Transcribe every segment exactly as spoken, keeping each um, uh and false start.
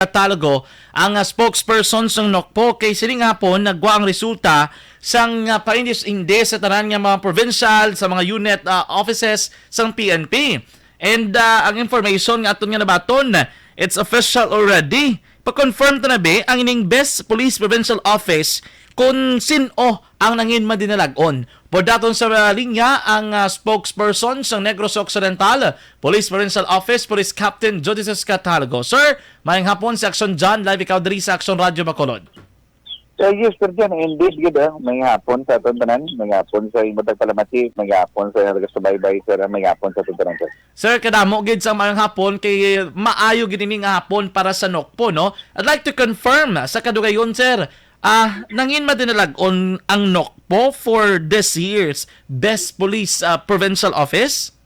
Catalogo, ang, ah, spokesperson sang NOCPO, kay sining hapon nagwa ang resulta sang, ah, paindis-indis sa tanan nga mga provincial, sa mga unit, ah, offices sang P N P. And, ah, ang information nga aton nga nabaton, it's official already. Pa-confirm ta na, be, ang ining Best Police Provincial Office kung sin-o ang nangin madinalag-on. Pwede daton sa linya ang, ah, spokesperson sang Negros Occidental Police Provincial Office, Police Captain Jodices Catalgo. Sir, mayang hapon, si Action John, live ikaw diri sa Action Radio Bacolod. Eh, yes, Sir John, indeed, gid, ah. May hapon sa aton tanan, may hapon sa imo tagpalamati, may hapon sa nagasubaybay, sir, may hapon sa aton tanan, sir. Sir, kadamo gid sa mayang hapon, kay maayo gid ini nga hapon para sa NOCPO, no? I'd like to confirm sa kadugayon, sir, ah, nangin madinalag-on ang NOCPO for this year's Best Police, ah, Provincial Office?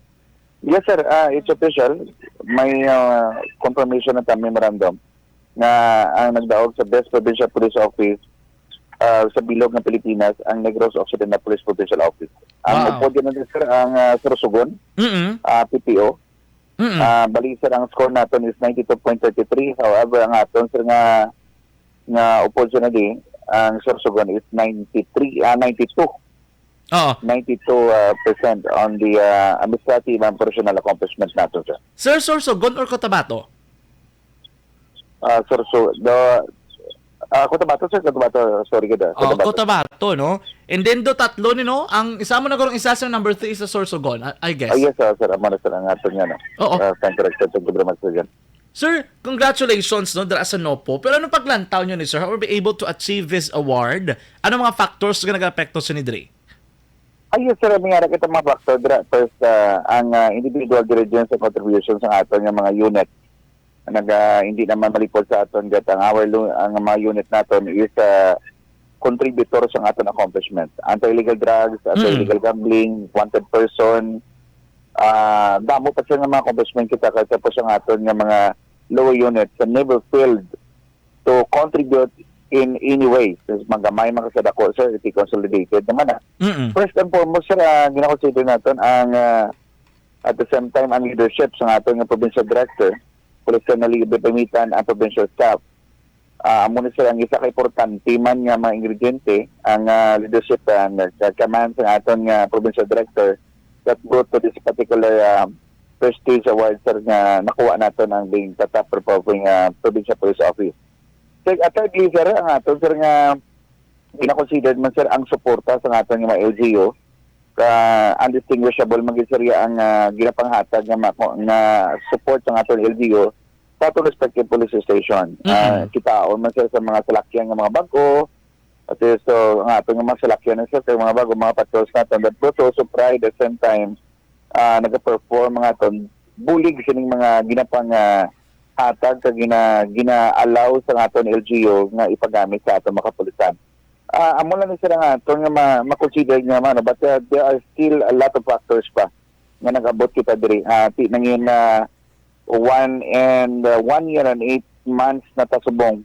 Yes, sir. Ah, it's official. May, ah, confirmation na ta, memorandum, nga ang nagdaog sa Best Provincial Police Office, ah, sa bilog nga Pilipinas, ang Negros Occidental Police Provincial Office. Ang Wow. upod yan, sir, ang, ah, Sorsogon, Mm-mm. ah, P P O. Mm-mm. Ah, bali, sir, ang score naton is ninety-two point thirty-three. However, ang aton, sir, nga, nga opportunity, ang Sorsogon is ninety-three, ah, ninety-two. Oo. Ninety-two, ah, percent on the, ah, administrative and personal accomplishment nato, sir. Sir, Sorsogon or Cotabato? Ah, Sorso-, the, ah, Cotabato, sir, Cotabato, sorry, gid, ah, Oh, Cotabato. Cotabato, no? And then do tatlo ni, no? Ang isa mo na gurong isa sa number three is sa Sorsogon, I, I guess. Ah, yes, ah, sir. Amo na, sir, ang aton nga, no? Oo. Ah, thank you, sir. Thank you very much, sir. Sir, congratulations, no, dira sa NOCPO. Pero ano paglantaw nyo ni sir? How were we able to achieve this award? Ano mga factors nga nag-apekto sa ni diri? Ay, yes, sir. May ara kita mga factor dira. First, ah, ang, ah, individual diligence and contribution sa aton nga mga unit. Nag, ah, hindi naman malipod sa aton that ang our lu-, ang mga unit naton is, ah, contributor sa aton accomplishment. Anti-illegal drugs, Mm. anti-illegal gambling, wanted person. Ah, damo pa, sir, nga mga accomplishment kita kay tapos ang aton nga mga lower unit sa never failed to contribute in any way. Sa magamay man ka sa dako, sir, iti consolidated naman, ah. Mm-mm. First and foremost, sir, ah, ginakonsider naton ang, ah, at the same time, ang leadership sa aton nga provincial director, Police Colonel Leo B. Pamitan, ang provincial staff. Ah, amo ni, sir, ang isa ka importante man nga mga ingrediente, ang, ah, leadership, ah, nga, nga command sa aton nga provincial director that brought to this particular, ah, prestige award, sir, nga nakuha naton ang being the top performing, ah, provincial police office. Sir, ah, thirdly, sir, ang aton, sir, nga gina-considered man, sir, ang suporta sa aton nga mga L G U, ka undistinguishable man gid, sir, ang, ah, ginapanghatag nga ma-, nga support sa aton L G U sa aton respective police station. Ah, Mm-mm. kitaon man, sir, sa mga salakyan nga mga bag-o, at least, so, ang aton nga mga salakyan, sir, sa mga bag-o, mga patrols naton, that goes also pride at the same time, ah, nagaperform ang aton bulig sining mga ginapang, ah, hatag sa gina-, gina-allow sa aton L G U nga ipagamit sa aton mga kapulisan. Ah, amo lang ni, sir, ang aton nga ma-, ma-consider nga, mano, but, uh, there are still a lot of factors pa nga nag-abot kita diri. Ah, ti nangin, ah, one and, uh, one year and eight months na ta subong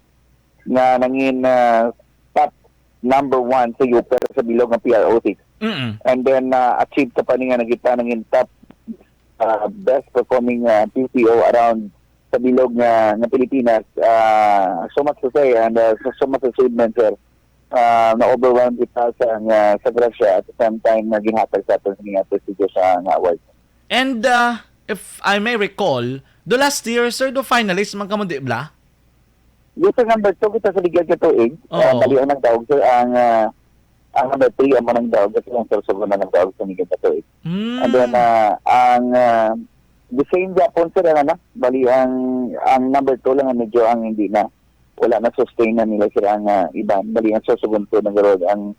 nga nangin, ah, top number one sa Upper sa bilog nga P R O six. Mm-mm. And then, ah, achieve ta pa ni nga nagita nangin top, ah, best performing, ah, P P O around sa bilog nga, nga Pilipinas. Ah, so much to say and, ah, so, so much achievement, sir. Ah, na-overwhelm kita sa, nga, sa grasya at the same time nga ginhatag sa aton nga prestigious, ah, nga award. And, ah, if I may recall, the last year, sir, do finalist man kamo, di bala? Yes, sir, number two kita sa ligad nga tuig. Ah, Oo. bali ang nagdaog, sir, ang, ah, ang number three ang manang daog, kasi ang Sorsogon na nagdaog sa ligad nga tuig. Mm. And then, ah, ang, ah, the same gapon, sir, ang, ano, bali ang, ang number two lang ang medyo ang hindi na, wala na sustain na nila, sir, ang, ah, iban. Bali ang Sorsogon po nagkaroon ang,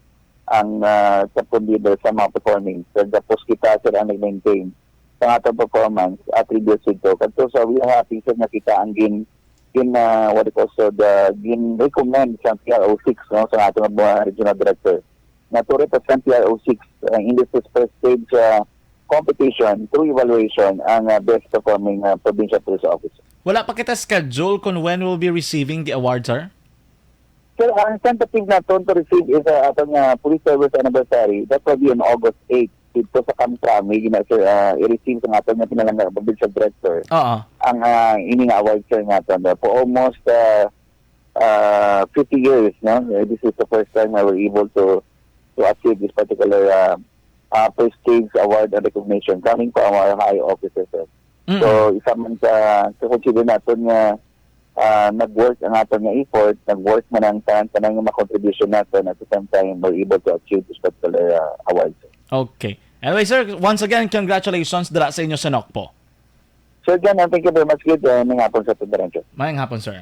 ang, ah, top leader sa mga performing. Sir, tapos kita, sir, ang nag-maintain sa atong performance, attributes ito. Kadto, so we are happy, sir, nga kita ang gin-, gin-, ah, what you call, so, the gin-recommend sa P R O six, no, sa ating mga regional director, na to represent P R O six, uh, in this prestige, uh, competition through evaluation ang, uh, best performing, uh, provincial police officer. Wala pa kita schedule kung when we'll be receiving the award, sir? Sir, ang tentative naton to receive is, uh, atong, uh, police service anniversary. That will be on August eight. dito sa Kamkrami, gina, sir, ah, i-receive sa aton nga pinalangga, provincial director, Oo. ang, ah, ini nga award, sir, nga aton. For almost, ah, ah, fifty years, no? Eh, this is the first time I were able to to achieve this particular, ah, ah, prestige award and recognition coming from our high officers, sir. Mm. So, isa man sa, sa consider naton nga, ah, nag-work ang aton nga effort, nag-work man ang tanan, tanan nga mga contribution naton, at the same time, we're able to achieve this particular, ah, award, sir. Okay. Anyway, sir, once again, congratulations dira sa inyo sa Nocpo. Sir John, ah, thank you very much, good, ah, maayong hapon sa aton tanan, sir. Maayong hapon, sir.